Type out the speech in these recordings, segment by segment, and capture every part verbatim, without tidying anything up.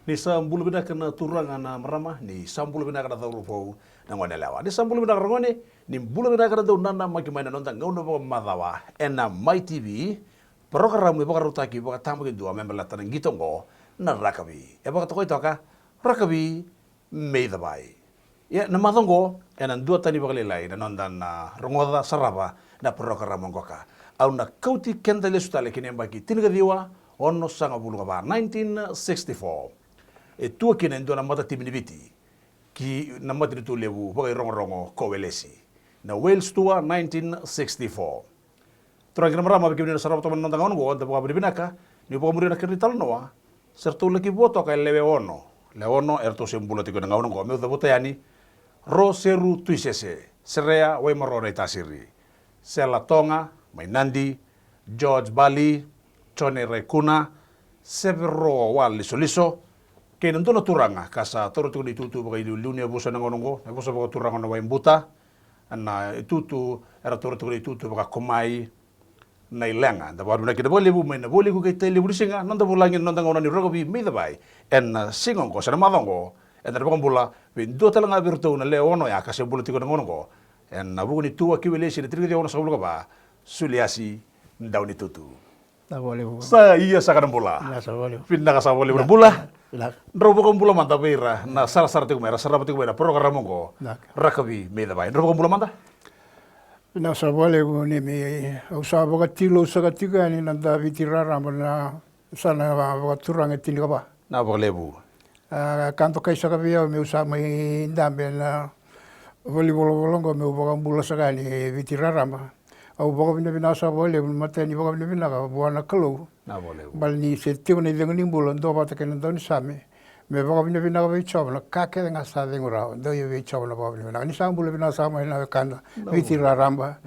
Ni sa bula vinaka na turaga, na marama, ni sa bula vinaka na cauravou, na gone yalewa. Ni sa bula vinaka, ragone, ni bula vinaka na dau nanamaki mai na noda gauna vakamacawa ena Mai T V, parokaramu e vakarautaki vakatabakidua me baleta na qito oqo, na rakavi. E vakatokai toka, rakavi me icavai. Ia, na macawa oqo, ena duatani vakalailai na noda na rogoca sarava na parokaramu oqo ka. Au na kauti keda lesu tale ki na yabaki tinikaciwa onosagavulu ka va, nineteen sixty-four. E tua kina e dua na matatimi ni Viti ki na matanitu levu vakairogorogo ko Welesi. Na Wales Tour nineteen sixty-four. Turaga kei na marama, vei kemuni na sarava toka mai na noda gauna oqo, da vakavinavinaka niu vakamuria na kena italanoa. Se ratou laki vo toka e lewe ono. Lewe ono eratou se bula tiko ena gauna oqo. Meu cavuta yani: Roseru Tuisese, Serea Waimaro Naitasiri, Sela Toga mai Nadi, George Bali, Jone Raikuna, Severo Walisoliso, kei na dua na turaga ka sa taura tiko na itutu vakailiuliu ni yavusa ena gauna oqo, na yavusa vakaturaga na Waibuta, na itutu, era taura tiko na itutu vakakomai na ilega. Da vakavinavinaka kina vakalevu mai na vualiku kei Tailevu ni siga, noda vulagi ena noda gauna ni rakavi me icavai ena siga oqo, se na macawa oqo. Eda na vakabula vei dua tale ga vei iratou na lewe ono ya ka se bula tiko ena gauna oqo, ena vuku ni tua ki Welesi ena tinikaciwa onosagavulu ka va, Suliasi Daunitutu. Sa ia saka na bula. Vinaka saka vakalevu na bula. Drau vakabula mada vei ira na sarasara tiko mai, era sarava tiko mai na parokaramu oqo, rakavi me icavai. Drau vakabula mada. Vinaka saka vakalevu, ni me, au sa vakatilou saka tiko yani na da Viti raraba na sa na vakaturaga e tinikava. Na vakalevu. A, ka dokai saka vei au meu sa mai dabe na valivolovolo oqo meu vakabula saka yani e Viti raraba. Au vakavinavinaka saka vakalevu, na matai ni vakavinavinaka vua na Kalou. Na vakalevu. Bale ni se tiko na icegu ni bula, dua vata kei na daunisame, me vakavinavinaka vei Jiova na ka kece ga sa cegu rawa. Dau ia vei Jiova na vakavinavinaka. Ni sa bula vinaka saka mai na wekada Viti raraba.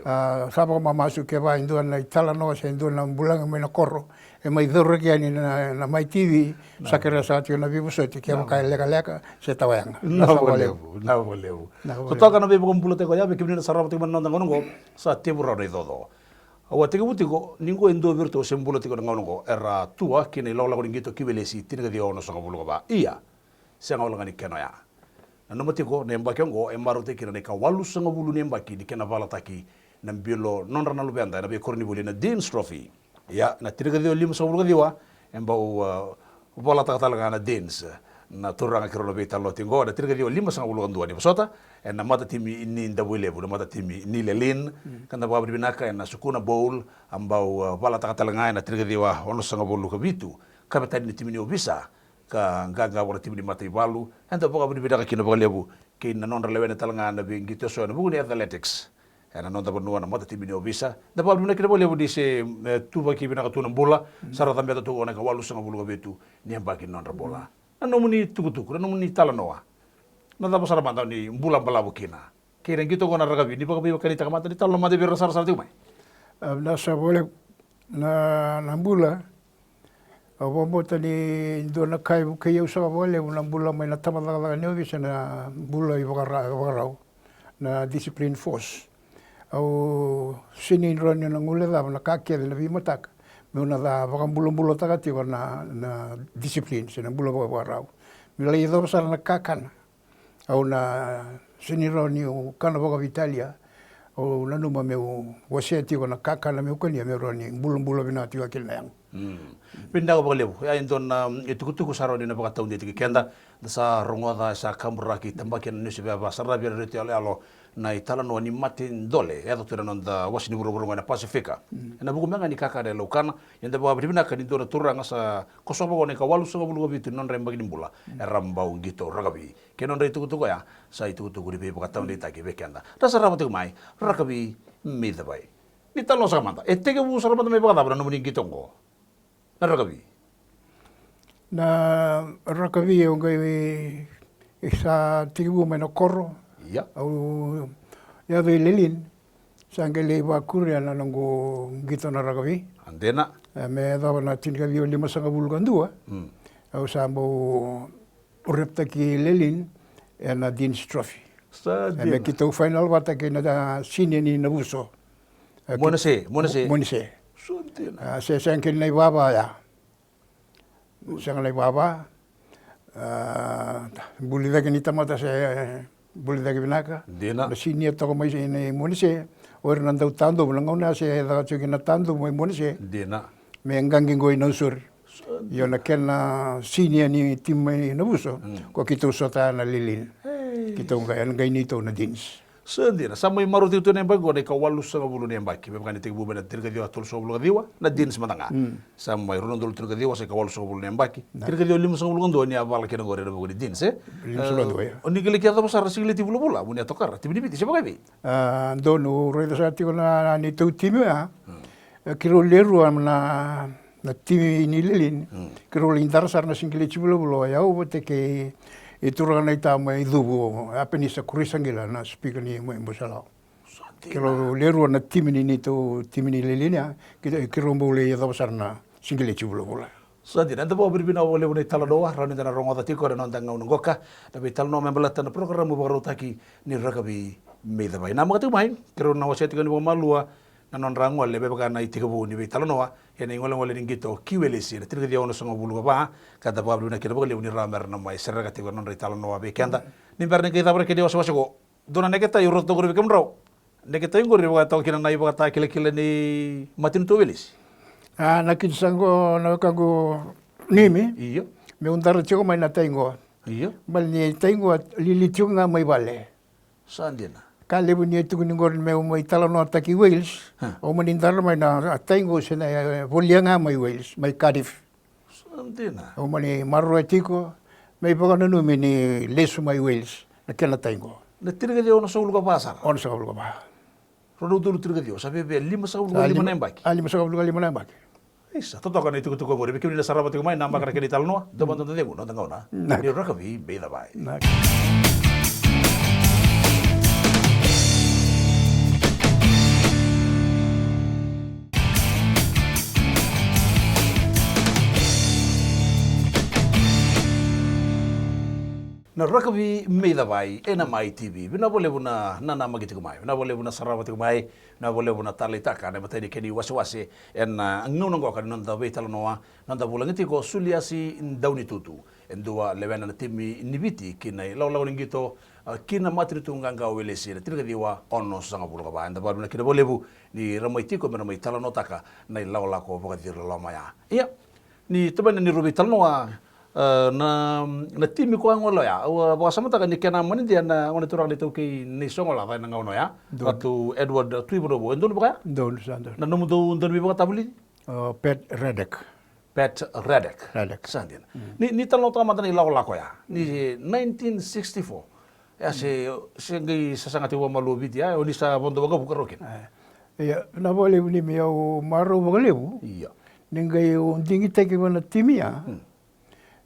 A, sa vakamamasu kevaka e dua na italanoa se dua na bulagi mai na koro e mai cauraki yani na, na Mai T V, sa kerea saka tiko na veivosoti kevaka e lekaleka se tawayaga. Na vakalevu, na vakalevu. Totoka na veivakabulataki oya vei kemuni na sarava tiko mai na noda gauna oqo, sa tevu rawa na icoco. Au a tekivu tiko ni qo e dua vei iratou se bula tiko na gauna oqo, era tua ki na ilakolako ni qito ki Welesi, tinikaciwa onosagavulu ka va. Ia, sega wale ga ni kena oya. Nanuma tiko, na yabaki oqo e marautaki kina na ikawalusagavulu ni yabaki ni kena valataki na bilo nodra na luveda ena veikoronivuli na Deans Trophy. Ia, na tinikaciwa limasagavulu ka ciwa e bau, a, valataka tale ga na Deans, na turaga kei rau na veitalanoa tiko oqo, na tinikaciwa limasagavulu ka dua ni vosota, ena matatimi ni Davuilevu, na matatimi ni Lelean, ka da vakavinavinaka ena Sukuna Bowl, a bau, a, valataka tale ga ena tinikaciwa onosagavulu ka vitu, kavetani ni timi ni ovisa, ka qaqa vua na timi ni mataivalu. Eda vakavinavinaka kina vakalevu kei na nodra lewena tale ga na veiqito eso ena vuku ni athletics ena noda vanua, na matatimi ni ovisa. Da vakavinavinaka kina vakalevu ni se, e, tuvaki vinaka tu na bula, sa ra cabeta tu qo na ikawalusagavulu ka vitu ni yabaki ni nodra bula. Na nomuni tukutuku, na nomuni talanoa, na cava sara mada ni bula balavu kina kei na qito oqo na rakavi, ni vakaveiwekanitaka mada, ni talanoa mada vei ira sarasara tiko mai. A, vinaka saka vakalevu. Na, na bula, au vakabauta ni dua na ka e vukei au saka vakalevu na bula mai na tabacakacaka ni ovisa, na bula ivakarau, vakarau, na discipline force. Au sega ni rawa ni na guilecava na ka kece na veimataka meu na ca vakabulabulataka tiko na, na discipline se na bula vakavakarau. Me lai yacova sara na kakana, au na sega ni rawa niu kana vakaveitalia. Au nanuma meu wasea tiko na kakana meu kania meu rawa ni bulabula vinaka tiko kina na yago. Mm. Vinaka vakalevu. Ia, e dua na, mm, itukutuku sa rawa ni na vakataudeitaki keda. Da sa rogoca, sa kaburaki, tabaki ena niusi veva, sa ravi ena retio yaloyalo na italanoa ni mate dole e yaco tu ena noda wase ni vuravura oqo ena Pasifika. Mm. Ena vuku me ga ni kakana e laukana, ia da vakavinavinaka ni dua na turaga sa kosova oqo na ikawalusagavulu ka vitu ni nodra yabaki ni bula, era bau qito rakavi. Kei na nodra itukutuku oya, sa itukutuku ni veivakataudeitaki vei keda. Da sarava tiko mai, rakavi me icavai. Ni talanoa saka mada, e tekivu sara mada mai vakacava na nomuni qito oqo na rakavi? Na rakavi au qai, e, sa tekivu mai na koro. Ia. Au yaco i Lelean, sa qai lai vakuria na noqu qito na rakavi. A dina. E, me yacova na tinikaciwa limasagavulu ka dua. Mm. Au sa bau representaki Lelean ena Deans Trophy. Sa dina. E me keitou final vata kei na senior ni Navuso. E, Monese, Monese. Monese. Sa dina. A, se, sega kina na ivava ya. Sega na ivava. A, buli cake ni tamata se buli cake vinaka. Dina. Na sinia toka mai se na i Monese. O ira na dau tadovu na gauna se caka tiko kina na tadovu mai Monese. Dina. Me qaqi qo i Nausori. Io, na kena sinia ni timi mai Navuso, ko keitou sota na lilini. Keitou qai, na qai neitou na Deans. Sa dina, sa mai marau tiko tu na yabaki qo na ikawalusagavulu na yabaki. Me vaka ni tekivu mai na tinikaciwa tolusagavulu ka ciwa, na Deans mada ga. Sa mai rua na udolu tinikaciwa, sa ikawalusagavulu na yabaki. Tinikaciwa limasagavulu ka dua ni a vala kina qori ena vuku ni Deans, e? Limasagavulu ka dua, ia. O ni qai lai yacova sara na sigileti vulavula, mo ni a tokara, timi ni Viti, se vakaevei? A, donu, raica sara tiko na, na neitou timi oya. E, keirau lewe rua na, na timi ni lilini. Keirau lai dara sara na sigileti vulavula, o yau vata kei, e, turaga na ita mai Cuvu, Apenisa Kurisagila, na sipika ni mai Busalau. Keirau lewe rua na timi ni neitou timi ni lilini, a, keirau, keirau bau lai yacova sara na sigileti vulavula. Sa dina, eda vakavinavinaka vakalevu na italanoa, rawa ni da na rogoca tiko ena noda gauna qoka na veitalanoa me baleta na parokaramu vakarautaki ni rakavi me icavai. Namaka tiko mai, keirau na wasea tiko ni vakamalua na nodra gole me vaka na itekivu ni veitalanoa ena igolegole ni qito ki Welesi ena tinikaciwa onosagavulu ka va, ka da vakavinavinaka kina vakalevu ni rawa mera na mai sereka tiko na nodra italanoa vei keda. Ni bera ni qai cava na kena iwasewase qo, dua na neketai au rauta qori vei kemudrau. Neketai qori vaka toka kina na ivakatakilakila ni matanitu o Welesi. A, na kiti sa qo na wekaqu Nimi. Io. Meu dara tiko mai na tai qo. Io. Bale ni tai qo lili tiko ga mai vale. Sa dina. Ka levu ni e tukuni qori meu mai talanoataki Wales. Au mani dara mai na tai qo se na, e, volia ga mai Wales, mai Cardiff. Sa dina. Au mani maroroya tiko, me ivakananumi ni lesu mai Wales na kena tai qo. Na tinikaciwa onosagavulu ka va sara? Onosagavulu ka va. Rua na udolu tinikaciwa, sa viavia limasagavulu ka lima na yabaki. A, limasagavulu ka lima na yabaki. Isa, totoka na itukutuku qori, vei kemuni na sarava tiko mai, namaka na kena italanoa, dua mada na cegu, noda gauna. Ni rakavi me icavai. Na rakavi me icavai ena Mai TV. Vinaka vakalevu na nanamaki tiko mai. Vinaka vakalevu na sarava tiko mai. Vinaka vakalevu na taleitaka na imatai ni kena iwasewase ena gauna qoka ni noda veitalanoa. Noda vulagi tiko o Suliasi Daunitutu, e dua lewena na timi ni Viti ki na ilakolako ni qito, a, ki na matanitu qaqa o Welesi ena tinikaciwa onosagavulu ka va. Eda vakavinavinaka kina vakalevu ni ra mai tiko me ra mai talanoataka na ilakolako vakaciriloloma ya. Ia, ni tomani ni rua veitalanoa, e, na, na timi ko a gole oya, au a vakasamataka ni kena manidia na gone turaga na iTaukei nei Sogolaca ena gauna oya. Donu. Ratu Edward Tuivonovo, e donu vaka ya? Donu, sa donu. Na nomudou dauniveivakatavulici? O, Pat Redek. Pat Redek. Redek. Sa dina. Mm. Ni, ni talanoataka mada na ilakolako ya. Ni nineteen sixty-four. Ya se, se qai sasaga tiko vakamalua o Viti ya, o ni sa vodo vakavuka rau kina. E. Ia, vinaka vakalevu Nimi, au marau vakalevu. Ia. Ni qai au digitaki vua na timi ya. Mm.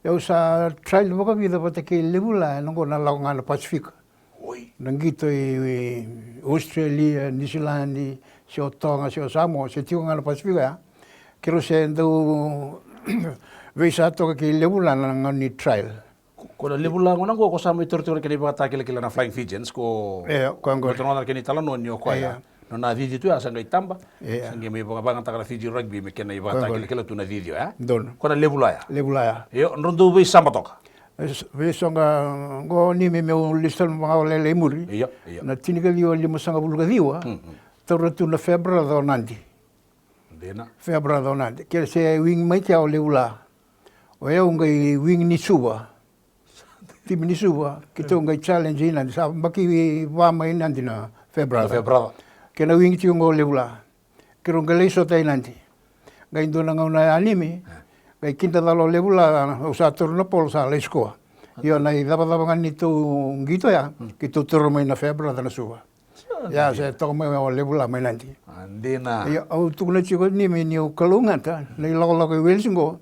Au sa trial vakavica vata kei Levula ena qo na lako ga na Pasifika. Oi. Na qito i, i Australia, Niusiladi, se o Toga, se o Samoa, se tiko ga na Pasifika ya. Keirau se dau veisa toka kei Levula na gauna ni trial. Ko, ko na Levula gona qo, ko sa mai taura tiko na kena ivakatakilakila na Flying Fijians, ko, e, ko qo. Ko taura na kena italanoa ni o koya. E. Nona cici tu ya sa qai taba. Ia. Sa qai mai vaka, vakayagataka na Fiji Rugby me kena ivakatakilakila tu na cici oya. Donu. Ko na Levula ya. Levula ya. Io, drau dau veisaba toka. Veisoqa qo Nimi meu lesu tale mada ga vakalailai i muri. Io, io. Na tinikaciwa limasagavulu ka ciwa. Mm, mm. Taura tu na Farebrother o Nadi. Dina. Farebrother o Nadi. Ke se wing mai kea o Levula. O yau qai wing ni Suva. Timi ni Suva, keitou qai challenge i Nadi, sa baki va mai Nadi na Farebrother. Na Farebrother. Kena wing tiko qo o Levula. Keirau qai lai sota i Nadi. Qai dua na gauna ya Nimi, qai kidacala o Levula, au sa taura na polo sa lai score. Io, na icavacava ga ni tou qito ya, keitou taura mai na Farebrother na Suva. Sa dina. Ia, se toka mai o Levula mai Nadi. A, dina. Ia, au tukuna tiko Nimi niu kalougata na ilakolako i Wales qo.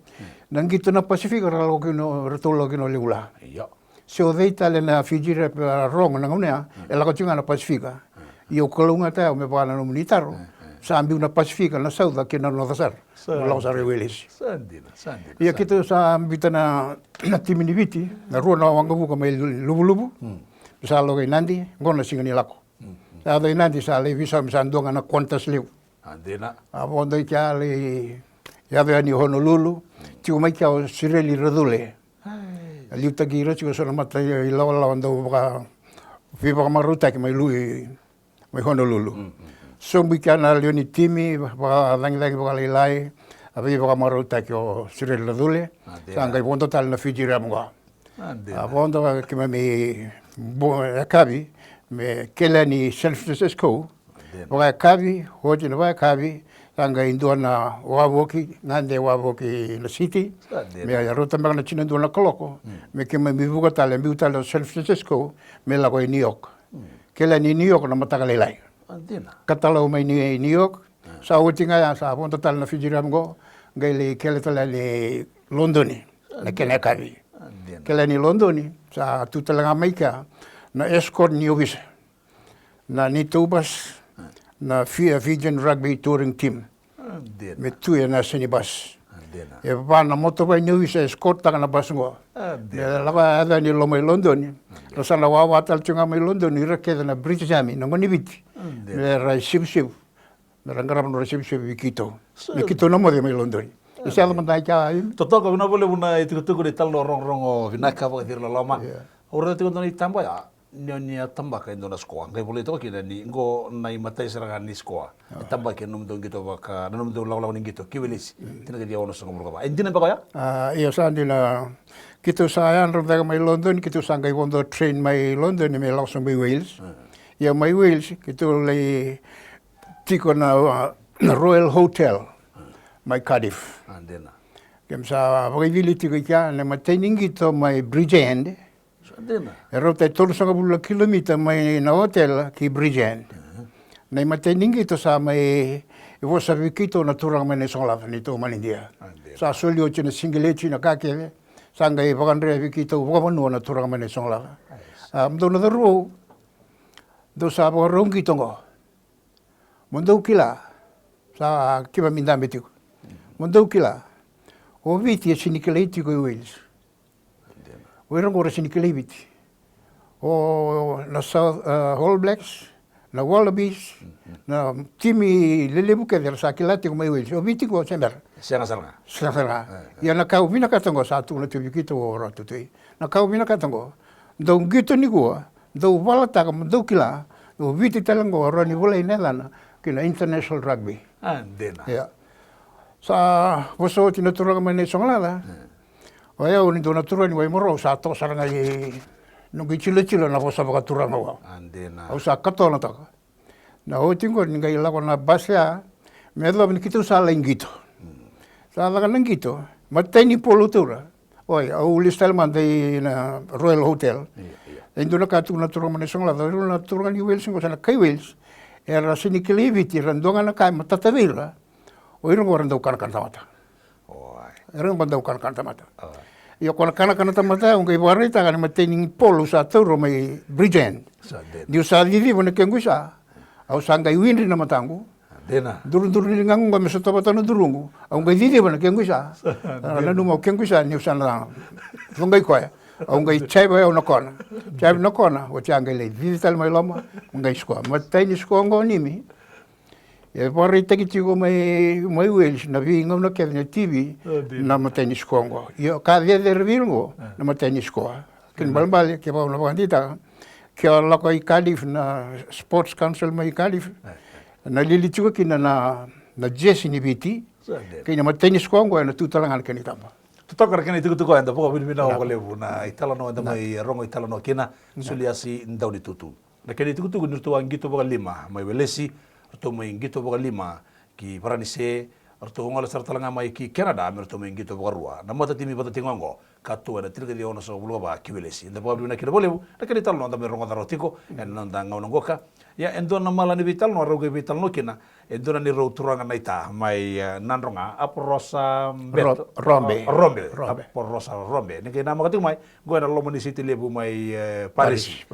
Na qito na Pasifika ra lako kina, ratou lako kina o Levula. Io. Se o cei tale na Fiji Rep, a, rogo na gauna ya, e lako tiko ga na Pasifika. Ia au kalougata ya, me vaka na nomuni taro. Sa biu na Pasifika, na South kei na North sara. Sa dina. Lako sara i Wales. Sa dina, sa dina. Ia keitou sa biuta na, na timi ni Viti, na rua na waqavuka mai Lu-, Luvuluvu. Mm. Sa lako i Nadi, qo na siga ni lako. Mm, mm. Yaco i Nadi sa lai veisau me sa dua ga na Qantas levu. A, dina. A vodo i kea lai yaco yani i Honolulu. Mm. Tiko mai kea o Sireli Racule. Ai. liutaki ira tiko so na mata ilawalawa dau vaka, veivakamarautaki mai Lui, mai Honolulu. Sobu i kea na lewe ni timi vakacagicagi vakalailai, a veivakamarautaki o Sireli Nacule. Sa qai vodo tale na Fiji Ram qo. A vodo keimami yakavi me kele yani San Francisco. Vakayakavi, oti na vakayakavi, sa qai dua na wavoki, gade wavoki na city. Me rauta beka na tinadua na kaloko me keimami vuka tale, biu tale o San Francisco me lako i New York. Kele yani New York na mataka lailai. Katalau mai New York. Sa oti ga ya sa vodo tale na Fiji Ram qo, qai lai kele tale yani Lodoni na kena yakavi. Kele yani Lodoni, sa tu tale ga mai kea na escort ni ovisa, na neitou bus, na Fi- Fijian Rugby Touring Team. Me tu ena yasa ni bus. E va na motoka ni ovisa e escort taka na bus qo. Me lako yaco yani loma i Lodoni. Ra sa na wawa tale tiko ga mai Lodoni ira kece na British Army, na gone ni Viti. Me ra sivusivu. Me ra qarava nodra sivusivu vei keitou. Me keitou na moce mai Lodoni. E sa yaco mada i kea. Totoka, vinaka vakalevu na itukutuku ni talanoa rogorogo vinaka vakaciri loloma. Au raica tiko dua na itaba ya, ni o ni a tabaka e dua na sikoa. Qai volai toka kina ni qo na imatai sara ga ni sikoa e tabaki ena nomudou qito vaka, na nomudou lakolako ni qito ki Welesi. Tinikaciwa onosagavulu ka va. E dina beka oya? Io, sa dina. Keitou sa yadra cake mai Lodoni, keitou sa qai vodo train mai Lodoni me lako sobu i Wales. Ia mai Wales keitou lai tiko na, na Royal Hotel mai Cardiff. Keimami sa vakaicili tiko i kea, na imatai ni qito mai Bridgend. E rauta e tolusagavulu na kilomita mai na hotel ki Bridgend. Na imatai ni qito sa mai vosa vei keitou na turaga mai Naisogolaca, neitou manidia. Sa soli oti na sigileti, na ka kece. Sa qai vakadre vei keitou vakavanua na turaga mai Naisogolaca. A, mo dou na cauravou, dou sa vakarau qito qo. Mo dou kila, sa keimami dabe tiko. Mo dou kila, o Viti e sega ni kilai tiko i Wales. O ira qo ra sega ni kilai Viti. O na South, e, All Blacks, na Wallabies, na timi lelevu kece era sa kila tiko mai Wales. O Viti qo se bera. Sega sara ga. Sega sara ga. Ia na ka au vinakata qo sa tukuna tu vei keitou o Ratutui. Na ka au vinakata qo, dou qito nikua, dou valataka mo dou kila, o Viti tale qo rawa ni volai na yacana ki na international rugby. A, dina. Ia. Sa vosa oti na turaga mai Naisogolaca. O yau ni dua na turaga ni Waimaro, au sa toka sara ga i noqu itilotilo na vosa vakaturaga vau. A, dina. Au sa katona toka. Na oti qo ni qai lako na basi ya, me yacova ni keitou sa lai qito. Sa caka na qito, matai ni polo taura. Oi, au lesu tale mada i na Royal Hotel. E dua na ka tukuna na turaga mai Naisogolaca, o ira na turaga ni Wales qo, sa na kai Wales. Era sega ni kilai Viti, era dua ga na ka e matata vei ira. O ira qo era dau kanakana tamata. Era qo dau kanakana tamata. Ia ko na kanakana tamata, au qai vakaraitaka na imatai ni polo au sa taura mai Bridgend. Niu sa ciciva na kequ isa, au sa qai widri na mataqu. Duruduru ni ligaqu qo me sota vata na duruqu. Au qai ciciva na kequ isa. Nanuma o kequ isa niu sa na coqai koya. Au qai jaiva o yau na kona. Jaiva na kona, oti a qai lai cici tale mai loma. Qai sikoa. Matai ni sikoa qo nimi. E vakaraitaki tiko mai, mai Wales na veigauna kece na T V, na matai ni sikoa qo. Io, ka cecere vei ira qo na matai ni sikoa. Kena ibalebale, kevaka au na vakadeitaka, ke o lako i Cardiff na Sports Council mai Cardiff, na lili tiko kina na, na jersey ni Viti, kei na matai ni sikoa qo ena tu tale ga na kena itaba. Totoka na kena itukutuku, eda vakavinavinaka vakalevu na italanoa eda mai rogo italanoa kina, Suliasi Daunitutu. Na kena itukutuku ni ratou a qito vakalima mai Welesi, ratou mai qito vakalima ki Varanise, ratou gole sara tale ga mai ki Canada me ratou mai qito vakarua. Na matatimi vata tiko ga oqo ka tu ena tinikaciwa onosagavulu ka va ki Welesi. Eda vakavinavinaka kina vakalevu na kena italanoa eda mai rogoca rawa tiko ena noda gauna qoka. Ia e dua na mala ni veitalanoa rau qai veitalanoa kina e dua na neirau turaga naita mai, e, Nadroga, Aporosa Beto. Robe. Robe. Aporosa Robe. Ni qai namaka tiko mai qo ena loma ni siti levu mai, e, Parisi.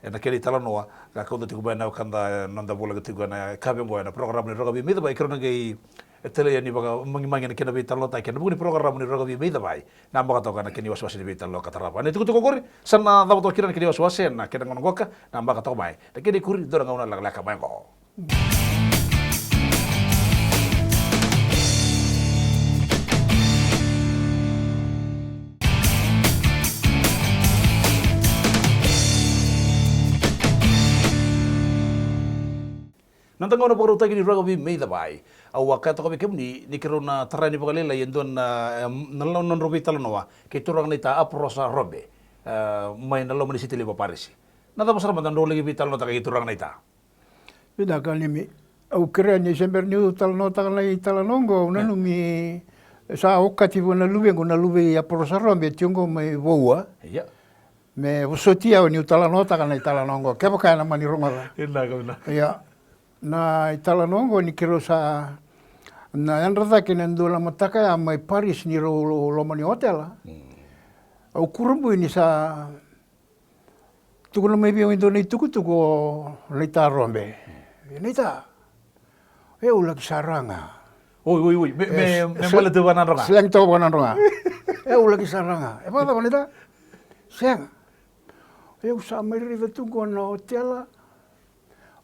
Ena kena italanoa ka kauta tiko mai na wekada, e, noda vulagi tiko ena yakavi oqo ena porokaramu ni Rakavi Me iCavai, keirau na qai, e, talai yani vakamagimagi ena kena veitalanoataki ena vuku ni porokaramu ni Rakavi Me iCavai. Namaka toka na kena iwasewase ni veitalanoa ka tarava. Na itukutuku oqori sa na cava toka kina na kena iwasewase ena kena gauna qoka. Namaka toka mai na kena ikuri, dua na gauna lekaleka mai oqo. Na da gauna vakarautaki ni rakavi mai Cavai. Au a kaya toka vei kemuni ni keirau na tara yani vakalailai e dua na, em, na lawa na nodrau veitalanoa kei turaga naita Aprosa Robe, e, mai na loma ni sitili va Parisi. Na cava sara mada drau laki veitalanoataka kei turaga naita? Vinaka Nimi. Au kerea ni se bera niu talanoataka na italanoa oqo, au nanumi sa okati vua na luvequ, na luve i Aprosa Robe, tiko oqo mai Vaua. Ia. Me vosoti au niu talanoataka na italanoa oqo, kevaka ena mani rogoca. Vinaka, vinaka. Ia. Na italanoa oqo ni keirau sa na yadra cake ena dua na mataka ya mai Paris ni rau lo-, loma ni otela. Mm. Au kurabui ni sa tukuna mai vei au e dua na itukutuku o naita Robe. Naita, e au laki sara ga. Oi, oi, oi, me, e, me, me se-, baleta vakanadroga. Selagi toka vakanadroga. E au laki sara ga. E vakacava naita? Sega. E au sa mai raica tu qo na otela.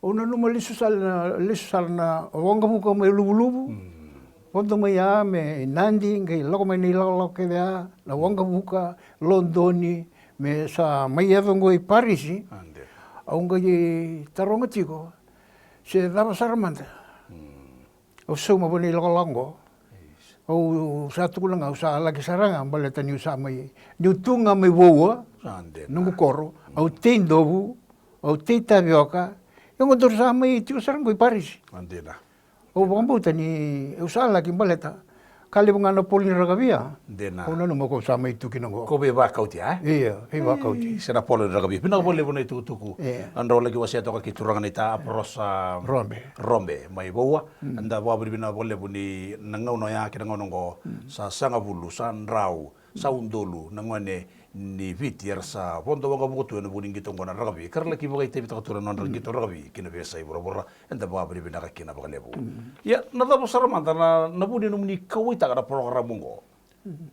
Au nanuma lesu sara na, lesu sara na waqavuka mai Luvuluvu. Mm. Vodo mai ya me Nadi, qai lako mai na ilakolako kece ya, na waqavuka, Lodoni, me sa mai yaco qo i Parisi. Ade. Au qai taroga tiko se cava sara mada. Mm. Au sauma vua na ilakolako oqo. Au sa tukuna ga, au sa laki sara ga baleta niu sa mai, niu tu ga mai Vaua, noqu koro, au tei Dovu, au tei Tavioka, ia oqo daru sa mai tiko sara qo i Parisi. Au vakabauta ni au sa laki baleta ka levu ga na polo ni rakavi ya. Au nanuma ko sa mai tu kina oqo. Ko veivakauti, a? Ia, veivakauti. Sa na polo ni rakavi. Vinaka vakalevu na itukutuku. Ia. Na drau laki wasea toka kei turaga naita Aprosa Robe. Robe, mai Vaua. Mm. Eda vakavinavinaka vakalevu ni na gauna oya kei na gauna oqo. Mm. Sa sagavulu, sa drau, sa udolu na gone ni Viti era sa vodo waqavuka tu ena vuku ni qito oqo na rakavi. Ka ra laki vakaitavitaka tu na nodra qito rakavi ki na veiyasai vuravura. Eda vakavinavinaka kina vakalevu. Mm. Ia, na cava sara mada na, na vu ni nomuni kauwaitaka na porokaramu oqo?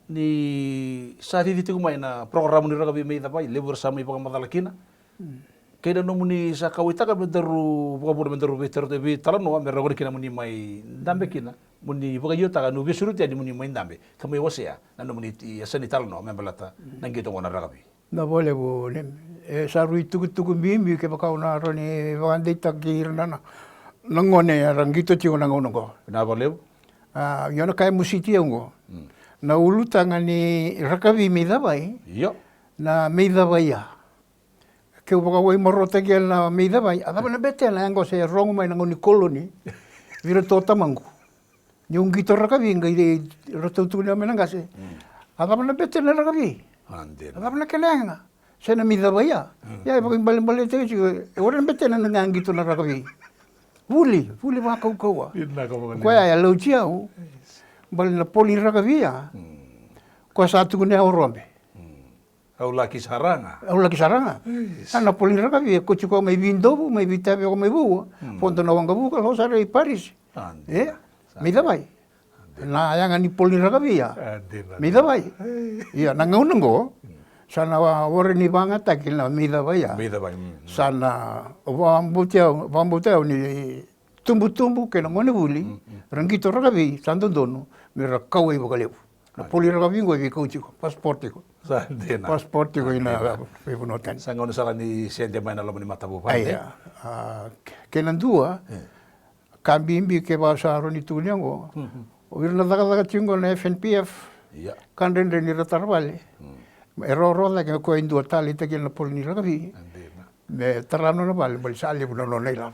Ni sa cici tiko mai na porokaramu ni rakavi mai Cavai, levu era sa mai vakamacala kina. Mm. Kei na nomuni sa kauwaitaka me daru vakavuna me daru veitarogi, veitalanoa me rawa kina moni mai dabe kina, moni vakaiotaka niu veisureti yani moni mai dabe ka mai wasea na nomuni yasa ni talanoa me baleta na qito oqo na rakavi. Na vakalevu ni, e sa rui tukutuku bibi kevaka au na rawa ni vakadeitaki ira na, na, na gone era qito tiko na gauna oqo. Na vakalevu. A, io na ka e mositi au oqo. Mm. Na ulutaga ni rakavi mai Cavai. Io. Na mai Cavai ya. Keu vakawaimarotaki na mai Cavai. A cava na betena ya oqo se rogo mai na gauna ni koloni. Vei iratou tamaqu. Niu qito rakavi qai ratou tukuna mai na qase. Mm. A cava na betena na rakavi? A dina. A cava na kena yaga? Se na mai Cavai ya. Mm. Ia e vakaibalebaletaki tiko, e warai na betena na ga qito na rakavi. Vuli, vuli vakaukaua. Vinaka vakalevu. Koya e lauti au. Yes. Bale na polo ni rakavi ya. Mm. Koya sa tukuna ya o Robe. Mm. Au laki sara ga. Au laki sara ga. Ais. A na polo ni rakavi e kauti koya mai Vidovu, mai Vitavioka, mai Vaua. Hmm. Vodo na waqavuka, lako sara i Parisi. A, dina. E? Sa mai Cavai. A, dina. Na yaga ni polo ni rakavi ya. A, dina. Mai Cavai. Ai. Ia, na gauna oqo, hmm, sa na wa-, warai ni vagataki na mai Cavai ya. Mai Cavai, hmm, hmm. Sa na vakabauti au, vakabauti au ni tubutubu kei na gone vuli, mm, mm, ra qito rakavi, sa dodonu me ra kauwai vakalevu. Na polo ni rakavi oqo e veikau tiko, passport tiko. Sa dina. Passport tiko ina veivanua tani. Sa gauna sara ni sede mai na loma ni matavuvale. Aya. A, ke-, kei na dua, e, ka bibi kevaka sa rawa ni tukuni oqo. Mm, mm. O ira na cakacaka tiko oqo na F N P F. Ia. Ka dredre ni ra tara vale. Mm. E rawarawa cake me koya e dua taleitaki na polo ni rakavi. A dina. Me tara nona vale, bale sa levu na nona ilavo.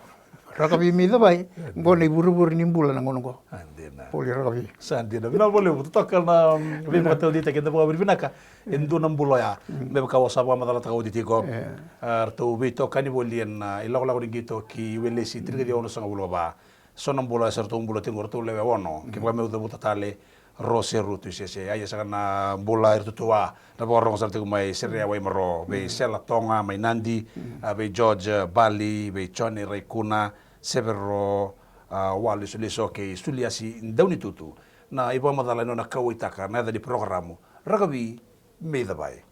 Rakavi mai Cavai, oqo na ivurevure ni bula na gauna oqo. A dina. Polo ni rakavi. Sa dina. Vinaka vakalevu, totoka na, mm, veivakatalanoataki, eda vakavinavinaka. E dua na bula oya. Mm. Me vaka au sa vakamacalataka oti tiko. E. A, ratou veitokani voli ena, a, ilakolako ni qito ki Welesi, tinikaciwa onosagavulu ka va. So na bula, sa ratou bula tiko, ratou lewe ono. Mm. Kevaka meu cavuta tale, Rose, Rutu, Sese. A, ia saka na bula iratou tu, a, na vakarogo sara tiko mai Serea Waimaro, vei, mm, Sela Toga mai Nadi, mm, a, vei George, a, Bali, vei Jone Raikuna, Severo, a, Walesulesu kei Suliasi Daunitutu. Na ivakamacala e nona kauwaitaka na yaca ni porokaramu, Rakavi mai Cavai.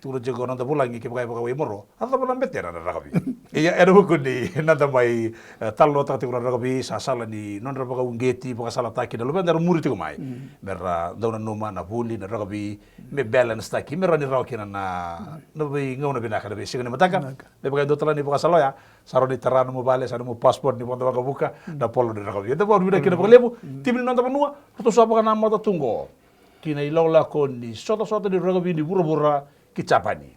Tukuna tiko na noda vulagi kevaka e vakawai moro, a cava na betena na rakavi? Ia, ena vuku ni noda mai, e, talanoataka tiko na rakavi, sa sala ni nodra vakauqeti, vakasalataki na luveda era muri tiko mai. Me ra dau nanuma na vuli, na rakavi, me balance taki, me rawa ni rawa kina na, na veigauna vinaka, na veisiga ni mataka. Me vaka e dua tale na ivakasala oya, sa rawa ni tara nomu vale, sa nomu passport ni vodo waqavuka, na polo ni rakavi. Eda vakavinavinaka kina vakalevu, timi ni noda vanua, ratou sa vakanamata tu qo ki na ilakolako ni sotasota ni rakavi ni vuravura ki Japani.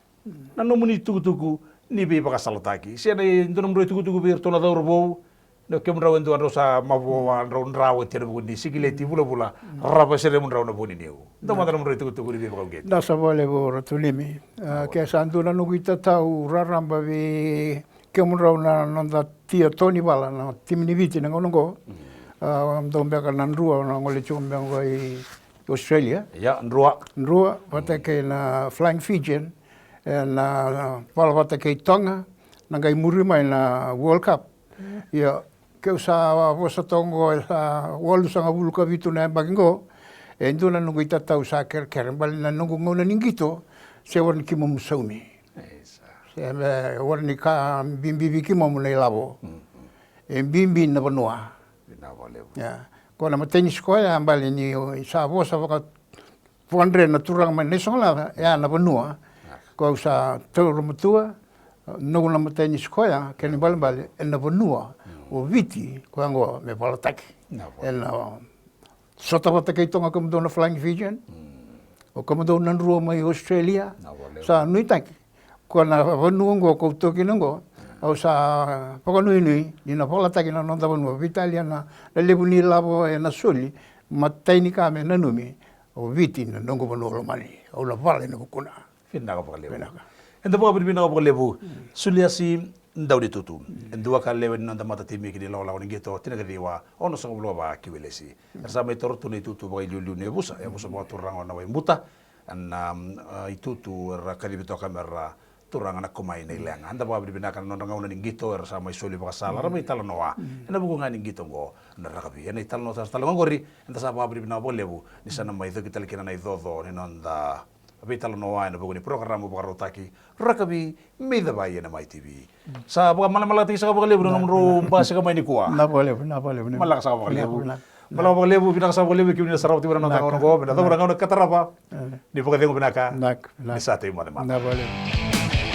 Na nomuni tukutuku ni veivakasalataki. Se na e dua nomudrau itukutuku vei iratou na cauravou, na kemudrau e dua drau sa mavoa, drau dra oti ena vuku ni sikileti vulavula, rava sere mudrau na vuniniu. Dau mada nomudrau itukutuku ni veivakauqeti. Da sa vakalevu Ratu Limi. A, ke sa dua na noqu itatau raraba vei kemudrau na noda tia toni vala na timi ni Viti na gauna oqo. A, dau beka na Drua na gole tiko beka oqo i Australia. Ia, Drua. Drua, vata kei na Flying Fijian, e, na vala vata kei Toga, na qai muri mai na World Cup. Ia, keu sa vosa toka oqo, e sa walusagavulu ka vitu na yabaki oqo, e dua na noqu itatau sa kerekere, bale na noqu gauna ni qito, se warai ni kimomu saumi. Se me warai ni ka bibi vei kimomu na ilavo. E bibi na vanua. Vinaka vakalevu. Ia. Ko na matai ni sikoya, bale ni sa vosa vaka, vakadre na turaga mai Naisogolaca, ya na vanua. Ko au sa taura matua, noqu na matai ni sikoya, kena ibalebale, ena vanua o Viti, koya oqo me valataki. Ena sota vata kei Toga kemudou na Flying Fijian, o kemudou na Drua mai Australia, sa nuitaki. Ko na vanua oqo, ko au toki na oqo, au sa vakanuinui ni na valataki na noda vanua, veitalia na levu ni lavo ena soli, matai ni ka me nanumi, o Viti na noqu vanua lomani, au na vala ena vukuna. Vinaka vakalevu. Vinaka. Eda vakavinavinaka vakalevu. Suliasi Daunitutu. E dua ka lewe ni noda matatimi ki na ilakolako ni qito, tinikaciwa, onosagavulu ka va ki Welesi. Era sa mai toro tu na itutu vakailiuliu ni yavusa, yavusa vakaturaga o Nawaibuta. Ena, um, a, itutu era kacivi toka me ra turaga na Komai na Ilega. Eda vakavinavinaka na nodra gauna ni qito, era sa mai soli vakasala, ra mai talanoa. Ena vuku ga ni qito oqo, na rakavi. Ena italanoa sa tale ga oqori, eda sa vakavinavinaka vakalevu, ni sa na mai coki tale kina na icoco ni noda veitalanoa ena vuku ni porokaramu vakarautaki Rakavi Me iCavai ena Mai T V. Sa vakamalamalakataki saka vakalevu na nomudrau basika mai nikua. Na vakalevu, na vakalevu. Malaka saka vakalevu. Vinaka, vinaka. Malaka vakalevu, vinaka saka vakalevu, kemuni na sarava tiko na noda gauna oqo, me na cava na gauna ka tarava. Ni vakacegu vinaka. Vinaka, vinaka. Ni sa tei moce mada. Na vakalevu.